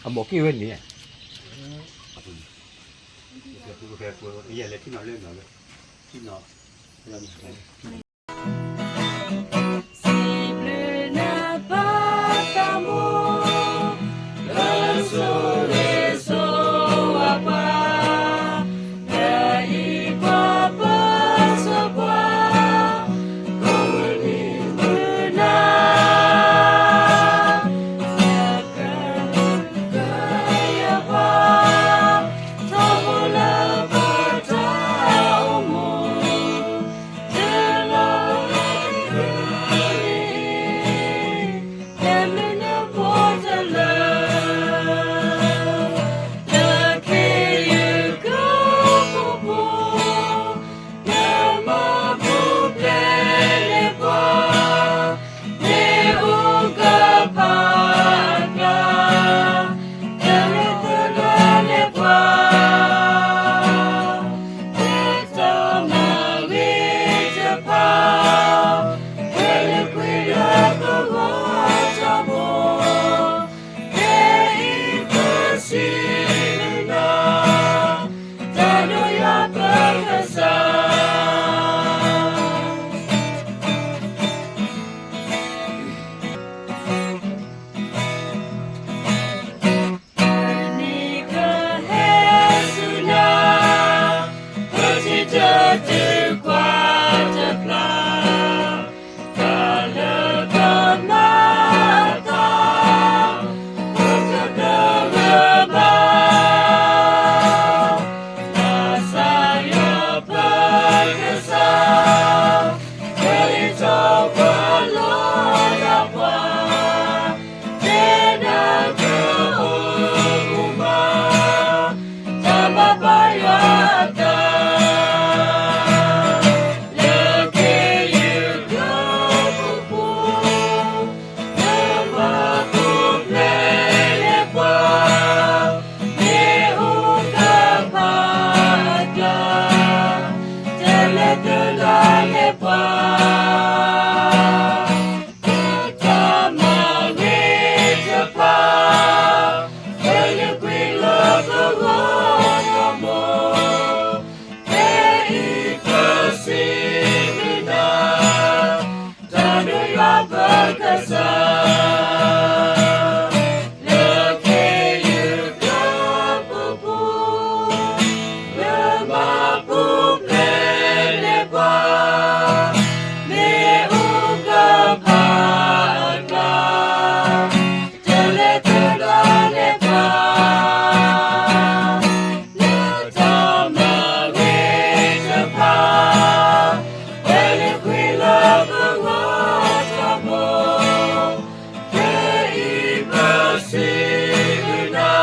အဘီၣ်က့ၢ်ဝဲန့ၣ်, အပူၤန့ၣ်, ယလဲၤထံၣ်နီၤလၢနီၤလၢ, ထံၣ်နီၤ, စံးဘျုးနၤပၢ်သးမိၢ်, လၢဆိၣ်ဂ့ၤဆိၣ်ဝါပှၤ, လၢအံၤပှၤပၢဆှၢပှၤ, ကိးမုၢ်နံၤမုၢ်နၤ ကယဲၢ်ပှၤ, ထီဘိလၢပတၢ်အိၣ်မူ, တုၤလီၤလၢနံၤ, ကမ့ၢ်နဖိတလၢ, လၢခ့ယုၢ်ကီၢ်ပူၤ, နမၤပူၤဖျဲးန့ၢ်ပှၤ, မ့ၢ်အိၣ်ကဖၣ်အကျါ, တၢ်လၢတၢ်လၢန့ၢ်ပှၤ, လၢတၢ်မၤဂ့ၤတဖၣ်, ဝဲလၢကွံာ်လၢပဂီၢ်တၢ်ဘိ, ဖဲအံၤပစံးဘျုးနၤ, တၢ်ဒိၣ်ယွၤပကစၢ် န့ၣ်ကဟဲဆူနၤ, ပထံၣ်တၢ်တုၤကွၢ်တဖျါ, တၢ်လၢကမၤအသး, ပကဘျၢဂ့ၤဘၣ်, ဘၣ်ဆၣ်ယွၤပကစၢ်, ပလံၤထီၣ်ပှၤလီၤဒၣ်ပှၤ, တဲနၤကအိၣ်မူမး, တၢ်ဘၣ်ဘါယွၤအသး, လၢခ့ယုၢ်ကီၢ်ပူၤ, နမၤပူၤဖျဲးန့ၢ်ပှၤ, မ့ၢ်အိၣ်ကဖၣ်အကျါ, တၢ်လၢတၢ်လၢန့ၢ်ပှၤ လၢတၢ်မၤဂ့ၤတဖၣ်, ဝဲလၢကွံာ်လၢပဂီၢ်တၢ်ဘိ, ဖဲအံၤပစံးဘျုးနၤ, တၢ်ဒိၣ်ယွၤပကစၢ်, လၢခ့ယုၢ်ကီၢ်ပူၤ, နမၤပူၤဖျဲးန့ၢ်ပှၤ, မ့ၢ်အိၣ်ကဖၣ်အကျါ, တၢ်လၢတၢ်လၢန့ၢ်ပှၤ, လၢတၢ်မၤဂ့ၤတဖၣ်, ဝဲလၢကွံာ်လၢပဂီၢ်တၢ်ဘိ, ဖဲအံၤပစံးဘျုးနၤ,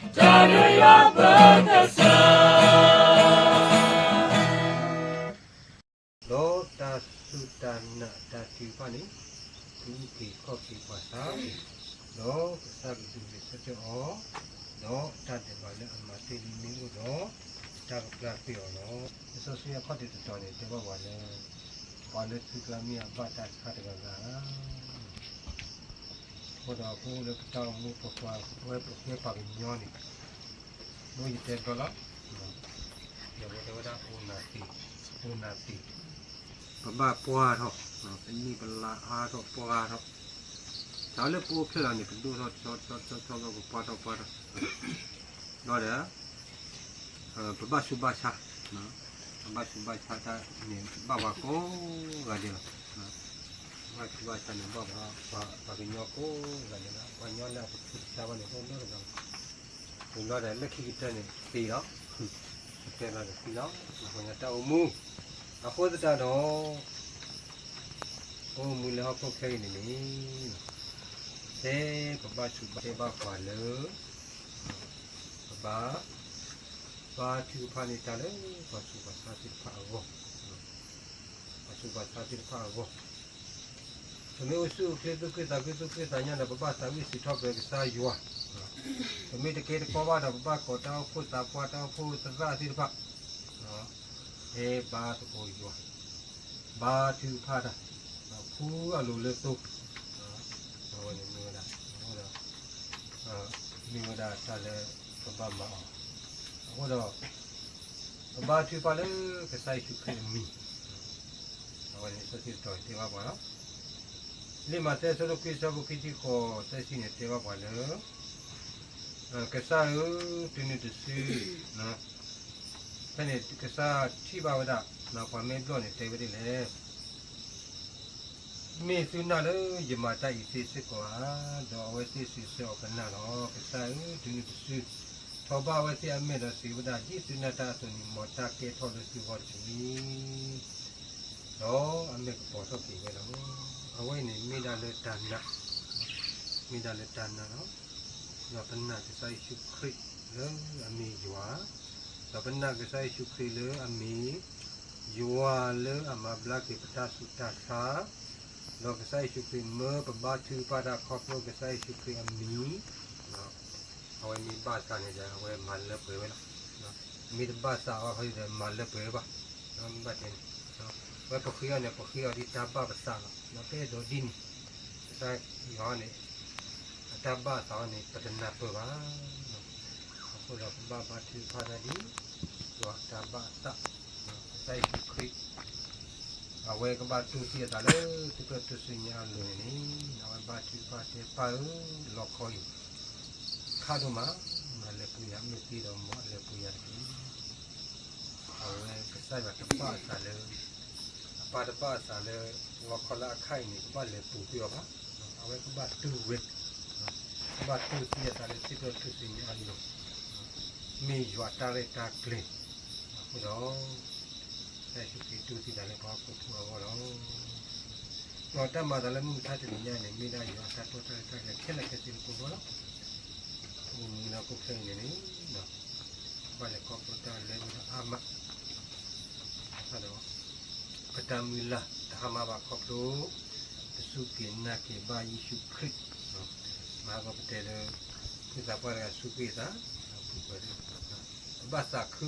တၢ်ဒိၣ်ယွၤပကစၢ် ဒီးတၢ်စူၢ်တၢ်နာ်တၢ်ထုကဖၣ်န့ၣ်, ကအုၣ်က့ၤခီၣ်က့ၤပှၤသး, ဒီးကစၢ်ကဒုးဂဲၤဆၢထၢၣ်အီၤ, ဒီးတၢ်ဒဲးဘးလၢအမၤတ့ၢ်လံမ့ၢ်အိၣ်ဒီး, တၢ်ကပျၢ်ကွံာ်အီၤလီၤ. လံာ်စီဆှံအခီၣ်ထံးတတီၤန့ၣ် တဲဘၣ်ပှၤလၢ, ပှၤလၢသုကျါမ့ၢ်အဘၣ်တၢ်ဆါတဂၤဂၤ အဃိဒီးပအိၣ်လၢပတၢ်အိၣ်မူပပှၤဝဲပှၤကညီန့ၣ်, ဒ်ယတဲတဘျီလီၤ, ယတဲဝဲဒၣ် အိၣ်နၢ်သ့ၣ်, ပဘၣ်ပှၢ်ထီၣ်, ပနံၣ်ပလါအါထီၣ်ပှၢ်ထီၣ်, တၢ်လၢပအိၣ်ဖျဲၣ်လီၤန့ၣ် ပဒိၣ်ထီၣ်ထီထီထီထီၣ် ပပှၢ်ထီၣ်ပှၢ်ထီၣ်, ဒီးဒီး ပဘၣ်ဆူးဘၣ်ဆါ, ပဘၣ်ဆူးဘၣ်ဆါတၢ်န့ၣ် ဘၣ်ပှၤကိးဂၤဒဲးလီၤ. ဘၣ်ဆူးဘၣ်ဆါန့ၣ် ဘၣ်ပှၤကညီကိးဂၤဒဲးလီၤ. ပှၤကညီလၢအတဆူးတဆါဘၣ်န့ၣ် အိၣ်နီတဂၤလီၤ. ဝံၤလီၤဒီး လၢခံကတၢၢ်န့ၣ်သံလီၤ. ကတၢၢ်လီၤဒီးသံလီၤ. ပှၤကညီတၢ်အိၣ်မူ, အဃိသတးဒီး အိၣ်မူလၢဟီၣ်ခိၣ်ချၢအံၤန့ၣ်န့ၣ်, ဖဲပဘၣ်ဆူးဘၣ်ဆါဘၣ်ပှၤလၢ ပဘၣ် ဘါထုကဖၣ်န့ၢ်တၢ်လၢပှၤဆူးပှၤဆါသ့ၣ်တဖၣ်အဂီၢ်, ပှၤဆူးပှၤဆါသ့ၣ်တဖၣ်အဂီၢ်, ပမ့ၢ်အိၣ်ဆူၣ်အိၣ်ချ့သူၣ်ခုသးခုသူၣ်ခုသးညီဒီး ပဘၣ်သးဝံၣ်စံးထီၣ်ပတြၢၤကစၢ်ယွၤ, ပမ့ၢ်တကဲတကီဘၣ်ဒီး ပဘၣ်ကိးတၢ်အိၣ်ဖှိၣ်သးပှၢ်တၢ်အိၣ်ဖှိၣ်သရၣ်သ့ၣ်တဖၣ် ဟဲဘါသကိးယွၤ, ဘါထုကဖၣ်တၢ်, ဖှူအလိၤလၢသိ, အဝဲန့ၣ်မ့ၢ်ဝဲဒၣ်, အဃိဒီး မ့ၢ်ဝဲဒၣ်တၢ်လၢပဘၣ်မၤအီၤ. အဃိဒီး ပဘါထုကဖၣ်လၢကစၢ်ယ့ၣ်ၡူးခရံာ်အမံၤ, အဝဲန့ၣ်လံာ်စီဆှံတတီၤန့ၣ်တဲဘၣ်ပှၤလီၤ. လံာ်မးသဲအဆၢဒိၣ်ခွံအဆၢဖိခံဆံဃိးသၢဆံန့ၣ်တဲဘၣ်ပှၤလၢ ကစၢ်ဧၢ, တုၤနုၤတစု, ဖဲန့ၣ်ကစၢ်ထံၣ်ဘၣ်ဝဲဒၣ် ပှၤမဲာ်ဘျီၣ်န့ၣ်တဲဝဲဒ်လဲၣ်. မ့ၢ်သုနာ်လၢယမၤတၢ်အံၤသ့စ့ၢ်ကီးဧါ, ဒီးအဝဲသ့ၣ်စံးဆၢအီၤကနၣ်လီၤ. ကစၢ်ဧၢ, တုၤနုၤတစု, ထီၣ်ဘၣ်အဝဲသ့ၣ်အမဲာ်ဒီးစံးဝဲဒၣ်, ဒ်သုနာ်တၢ်အသိးန့ၣ် မ်တၢ်ကဲထီၣ်လၢသုဂီၢ်တက့ၢ်. ဒီးအမဲာ်ကပီၤထီၣ်က့ၤဝဲလီၤ. အဝဲအံၤန့ၣ်မ့ၢ်ဒၣ်လၢတၢ်နာ်, မ့ၢ်ဒၣ်လၢတၢ်နာ်လီၤ. ဒီးပနာ်ကစၢ်ယ့ၣ်ၡူးခရံာ်လၢအမ့ၢ်ယွၤ, ဒီးပနာ်ကစၢ်ယ့ၣ်ၡူးခရံာ်လၢအမ့ၢ်ယွၤလၢအမၤဘျါက့ၤပတၢ်ဆူးတၢ်ဆါ, ဒီးကစၢ်ယ့ၣ်ၡူးခရံာ်မၢပဘါထုကဖၣ်တၢ်ခီဖျိကစၢ်ယ့ၣ်ၡူးခရံာ်အမံၤ, အဝဲမ့ၢ်ဘၣ်သးန့ၣ်ဒီး အဝဲမၤလၢပှဲၤဝဲလီၤ. မ့ၢ်တဘၣ်သးအီၤဒီး မၤလၢပှဲၤဝဲဘၣ်. မ့ၢ်ဘၣ်တဲန့ၣ်, အဝဲပဃ့အီၤန့ၣ် ပဃ့အီၤဒ်တၢ်ဘၣ်ပသးလီၤ. ဒီးပအဲၣ်ဒိးဒ်န့ၣ်, ကစၢ်ယွၤန့ၣ် အတၢ်ဘၣ်အသးအီၤန့ၣ် ပတနၢ်ပၢၢ်ဘၣ်. အဃိဒီးပဘၣ်ဘါထုကဖၣ်တၢ်ဒ် ယွၤအတၢ်ဘၣ်အသး, ကစၢ်ယ့ၣ်ၡူးခရံာ် အဝဲကဘၣ်တူၢ်သံအသးလၢ သုးကျၢၢ်ထူၣ်စုညါအလိၤန့ၣ်န့ၣ် အဝဲဘါထုကဖၣ်တဲ ပၢ်ဧၢ, လီခီအံၤ ခါဒိၣ်မး, မၤလဲၤပူၤယၤ, မ့ၢ်သံဒီးမ်အလဲၤပူၤယၤတက့ၢ်. အဝဲကစၢ်ယွၤတဘၣ်အသးလၢ အပၢ်တဘၣ်အသးလၢ လီခီလၢအခါအံၤန့ၣ် ကဘၣ်လဲၤပူၤကွံာ်အီၤဘၣ်. အဝဲကဘၣ်တူၢ်ဝဲ, ကဘၣ်တူၢ်သံအသးလၢ သုးကျၢၢ်ထူၣ်စုညါအလိၤ, မ့ၢ်ယွၤတၢ်ရဲၣ်တၢ်ကျဲၤ. အဃိဒီး ကစၢ်ယ့ၣ်ၡူးခရံာ်တူၢ်သံသးလၢပှၤဟီၣ်ခိၣ်ဖိအဂီၢ်လီၤ. ဒီးတၢ်မၤသးလၢမုၢ်မဆါတနံၤညါန့ၣ် မ့ၢ်ဒၣ်ယွၤအတၢ်တိာ်တၢ်ရဲၣ်တၢ်ကျဲၤခဲလၢာ်ခဲဆ့လၢပဂီၢ်လီၤ. အိၣ်မူလၢဟီၣ်ခိၣ်ချၢအံၤန့ၣ်န့ၣ် ဘၣ်လဲၤခီဖျိတၢ်လၢအဂ့ၤဒီးအါမး, ဒီး ပတၢ်မုၢ်လၢ်တဟါမၢ်ဘၣ်ခီဖျိ ပစူၢ်က့ၤနာ်က့ၤဘၣ်ယ့ၣ်ၡူးခရံာ်, မၤဟးဂီၤပတဲလၢ ဖုသးပှၢ်တဂၤစူၢ်က့ၤသး, ပှၤ ပဘၣ်သးခု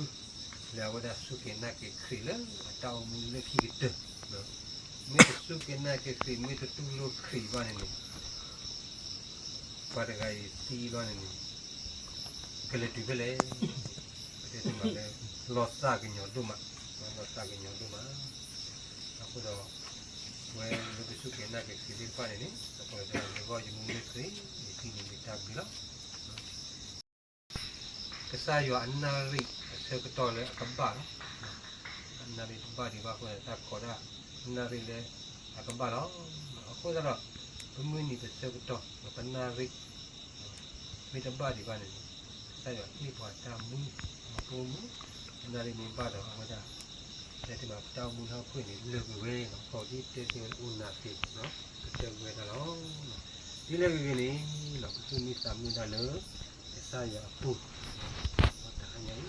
လၢအဝဲဒၣ်စူၢ်က့ၤနာ်က့ၤခရံာ်လၢအတၢ်အိၣ်မူလၢခံကတၢၢ်, မ့ၢ်တစူၢ်က့ၤနာ်က့ၤခရံာ် မ့ၢ်တတူၢ်လိာ်ခရံာ်ဘၣ်န့ၣ်န့ၣ် ပှၤတဂၤအံၤသံဘၣ်န့ၣ်န့ၣ် ကလဲၤတုၤဖဲလဲၣ်, ပတဲတမံၤလၢ လီၤသးကညီၤဒိၣ်မး, လီၤသးကညီၤဒိၣ်မး. အဃိဒီး ပဝဲလၢပစူၢ်က့ၤနာ်က့ၤခရံာ်သ့ၣ်တဖၣ်န့ၣ်န့ၣ် ပကိးလၢယဂီၢ်ယမူမ့ၢ်ခရံာ် ယထံၣ်န့ၢ်တၢ်ဘျုးလီၤ. ကစၢ်ယွၤအနၣ်ရံၣ်အဆၢကတီၢ်လၢအကဘၣ်လီၤ. အနၣ်ရံၣ်တဘၣ်ဒံးဘၣ်အဃိ တၢ်ခိးဒၣ်အနၣ်ရံၣ်လၢအကဘၣ်လီၤ. အဃိသတးဒီး ပမုၢ်နံၤပဆၢကတီၢ် ပနၣ်ရံၣ် မ့ၢ်တဘၣ်ဒံးဘၣ်န့ၣ် ကစၢ်ယွၤဟ့ၣ်ပှၤတၢ်မူ ပအိၣ်မူ ပနၣ်ရံၣ်မ့ၢ်ဘၣ်ဒီးအဝဲဒၣ် တဲတမံၤ ပတၢ်အိၣ်မူလၢဟီၣ်ခိၣ်န့ၣ် လၢာ်ကွံာ်ဝဲလီၤ. ခီဒ်တဲသ့ဝဲလၢအိၣ်နၢ်သ့ ကတၢၢ်ကွံာ်ဝဲဒၣ်လီၤ. ဒ်လဲၣ်ဂ့ၤဂ့ၤန့ၣ် ပသူၣ်မံသးမုာ်ဒၣ်လၢ ကစၢ်ယွၤအပူၤ တဟါညါအံၤ နီၢ်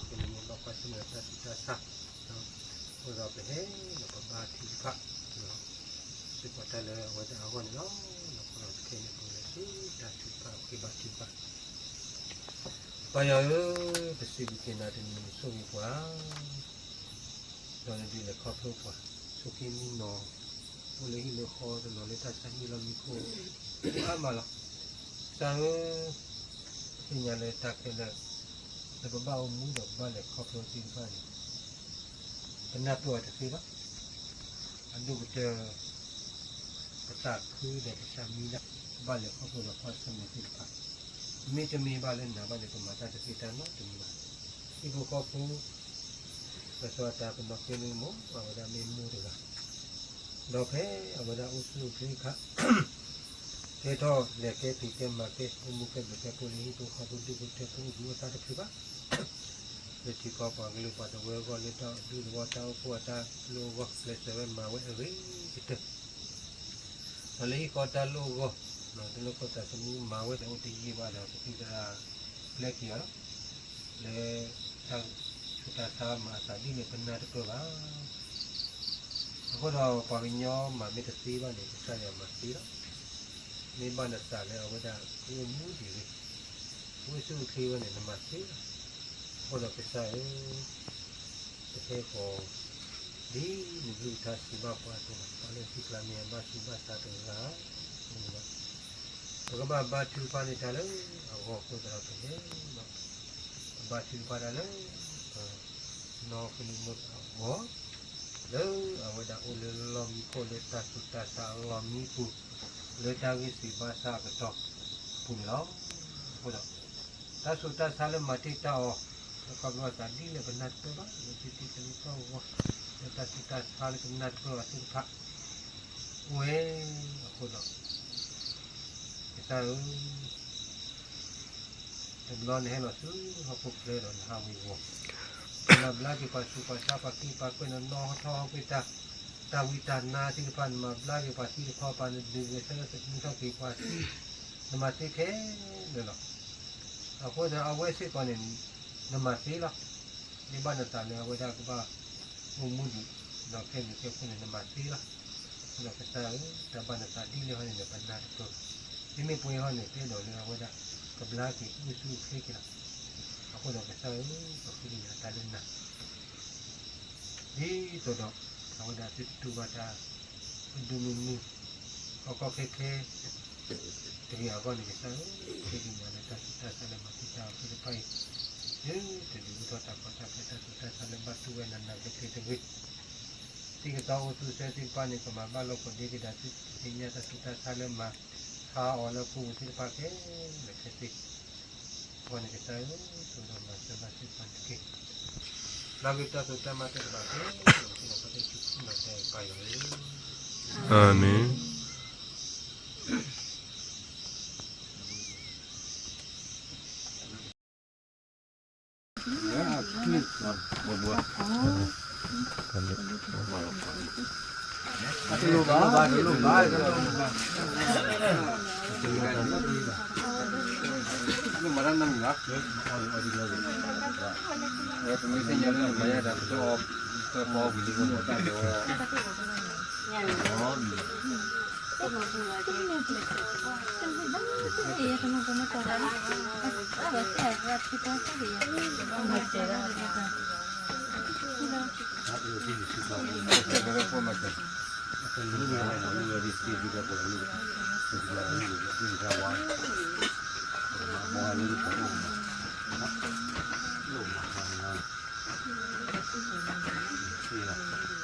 ခိန့ၣ်မ့ၢ်ဘၣ်ကွၢ်ဆၢၣ်မဲာ်တၢ်ဆူးတၢ်ဆါ အဃိဒီးပဟဲဒီးပဘါထုကဖၣ် စ့ၢ်ကီးတၢ်လၢအဝဲဒၣ်အဂီၢ်န့ၣ်လီၤ. ဒီးခီလီၤတခဲန့ၣ်ပကလဲၤဆူတၢ်ထုကဖၣ်ဃ့ဘါထုကဖၣ် ပၢ်ယွၤဧၢ, ပစံးဘျုးက့ၤနၤတနံၤနံၤ ဆိၣ်ဂ့ၤပှၤ ဒီးနဒုးလဲၤခီဖျိပှၤ ဆိးက့မံနီၤ အိၣ်လၢဟံၣ်လၢဃီတနီၤလၢတၢ်ဆါဟံၣ်လီၢ်မံခိၣ် အါမးလီၤ. ကစၢ်ဧၢ, ပသ့ၣ်ညါလၢတၢ်ခဲလၢာ် လၢပဘၣ်အိၣ်မူဒီးပဘၣ်လဲၤခီဖျိသ့ၣ်တဖၣ်န့ၣ် ပနၢ်ပၢၢ်အီၤတသ့ဘၣ်. အဒိၣ်ကတၢၢ် ပသးခုဒီးပသးမံလၢ် ဘၣ်လဲၤခီဖျိဒီးကွၢ်ဆၢၣ်မဲာ်သ့ၣ်တဖၣ် မ့တမ့ၢ်ဘၣ်လၢနၤဘၣ်န့ၣ် ပမၤတၢ်တသ့တၢ်နီတမံၤဘၣ်. ဟံၣ်ဖိဃီဖိ ပစီၤတၢ်ပနီၢ်က့မ့ၢ်မိၢ် အဝဲဒၣ်မ့ၢ်မိၢ်တဂၤ ဒီးဖဲအဝဲဒၣ်အိၣ်ဆူၣ်အိၣ်ချ့အခါ ကဲထီၣ်လဲၤကဲဖံးကဲမၤကဲ အိၣ်မူကဲဘျုးကဲဖှိၣ်လၢဟံၣ်ဖိဃီဖိဒူၣ်ဖိထၢဖိအိၣ်ဘှံးအိၣ်သါတဖုဘၣ် လၢထံကီၢ်ပှၤကလုာ်ပှၤတဝၢအဂီၢ် လၢတၢ်ဒူသဝီတၢ်အိၣ်ဖှိၣ်အတၢ်လိၣ်အဂီၢ် ကျဲးစၢးဝဲမၤဝဲအဂ့ၤကတၢၢ် ဒီးလၢဟံၣ်ဃီတၢ်လိၣ်အဂီၢ် တလိၣ်ခိၣ်သးသမူမၤဝဲဒီးအိၣ်တယံာ်ဘၣ်ဒီး ပသံသရၣ်ပျဲက့ၤအီၤလီၤ. လၢတၢ်ဆူးတၢ်ဆါမၤအသးဒ်န့ၣ် ပနၢ်တပၢၢ်ဘၣ်. အဃိဒီးပှၤကညီမၤမ့ၢ်တသ့ဘၣ်န့ၣ် ကစၢ်ယွၤမၤသ့လီၤ. မ့ၢ်ဘၣ်နသးလၢအဝဲဒၣ်ကအိၣ်မူဒံးဂ့ၤ ကအိၣ်ဆူၣ်အိၣ်ချ့ဝဲန့ၣ် နမၤသ့လီၤ. အဃိဒီးကစၢ်ဧၢ ပဟဲဃီၤ ဒ်နကလုၢ်ကထါစံးဘၣ်ပှၤအသိးလီၤ. ပှၤလၢဟံၣ်ကျါမ့ၢ်အဘၣ်ဆူးဘၣ်ဆါတဂၤန့ၣ်လီၤ. ပကဘၣ်ဘါထုကဖၣ်န့ၢ်တၢ်လၢအဂီၢ်အဃိသတးဒီး ပကဘၣ်ဘါထုကဖၣ်တၢ်လၢ ပနီၢ်ကနံၣ်မိၢ်အဂီၢ်, လၢအဝဲဒၣ်အိၣ်လၢလီၢ်မံခိၣ်လၢတၢ်ဆူးတၢ်ဆါအလီၢ်မံပူၤ, လၢတၢ်ဂံၢ်စၢ်ဘါစၢ်အကတီၢ်အပူၤန့ၣ်လီၤ. အဃိဒီး တၢ်ဆူးတၢ်ဆါလၢမၤတ့ၢ်တၢ်အီၤ လၢခီဖျိသးဒ်လဲၣ်ပနၢ်တပၢၢ်ဘၣ်, လၢသုသံသးလၢတၢ်ဂီၤ, လၢတၢ်ဆူးတၢ်ဆါလၢပနၢ်တပၢၢ်ဘၣ်သ့ၣ်တဖၣ် အိၣ်ဝဲအဃိဒီး ကစၢ်ဧၢ, တဘျီနဟဲလီၤဆူဟီၣ်ခိၣ်ချၢဒီးနဟးဝ့ၤဝီၤ, နမၤဘျါက့ၤပှၤဆူးပှၤဆါ ပှၤက့ၤပှၤကွဲး နနီၣ်ထီၣ်ဟီၣ်ကွ့ၢ်တၢ်, တၢ်ဝံတၢ်နါသ့ၣ်တဖၣ် နမၤဘျါက့ၤပှၤသံတခီပၤ နဒုးဂဲၤဆၢထၢၣ်မုၢ်ထီၣ်က့ၤပှၤသံ, နမၤသ့ခဲလၢာ်လီၤ. အဃိသတးဒီး အဝဲစ့ၢ်ကီးန့ၣ် နမၤသ့လီၤ. မ့ၢ်ဘၣ်နသးလၢအဝဲဒၣ်ကဘၣ်အိၣ်မူဒံး ဒီးကဲဘျုးကဲဖှိၣ်န့ၣ် နမၤသ့လီၤ. အဃိဒီးကစၢ်ဧၢ, တၢ်ဘၣ်နသးဒ်လဲၣ်ဟီန့ၣ် ပနၢ်တပၢၢ်ဘၣ်. မ့မ့ၢ်ပှဲၤဟီန့ၣ် တဲဒီးလၢအဝဲဒၣ် ကဘျါက့ၤ ကအိၣ်ဆူၣ်အိၣ်ချ့က့ၤလီၤ. အဃိဒီးကစၢ်ဧၢ, ပဃ့ကညးတၢ်လၢနၤ ဒ်သိးဒီး အဝဲဒၣ်သုတတူၢ်ဘၣ်တၢ် ဒိၣ်မုၢ်မုၢ် ကီကီခဲခဲ တဂ့ၤအဂီၢ်န့ၣ် ကစၢ်ဧၢ, ဃ့ကညးလၢတၢ်ဆူးတၢ်ဆါလၢမၤတ့ၢ်တၢ်အီၤသ့ၣ်တဖၣ်အံၤ လၢတဒုးအိၣ်ထီၣ်တၢ်ကီတၢ်ခဲ တၢ်ဆူးတၢ်ဆါလၢဘၣ်တူၢ်ဝဲနးနးကျ့ကျ့တဂ့ၤ. သံကသီအိၣ်သူစၢသ့ၣ်တဖၣ်န့ၣ် ကမၤဘၣ်လိာ်ကိးဒ့ကဒါ သုသ့ၣ်ညါတၢ်ဆူးတၢ်ဆါလၢမၤဆါအီၤလၢပူၤသ့ၣ်တဖၣ်ခဲလၢာ်ခဲဆ့ အဂီၢ်န့ၣ်ကစၢ်ဧၢ, ဆိၣ်ဂ့ၤဒီးမၤစၢၤဘၣ်သ့ၣ်တဖၣ်တက့ၢ်. လၢဂ့ၤတၢ်သိၣ်တၢ်မၤသ့ၣ်တဖၣ်ခဲလၢာ် ပကစၢ်ခရံာ်မၤတၢ်အံၤပၢ်ယွၤဧၢ, အၤမ့ၣ်.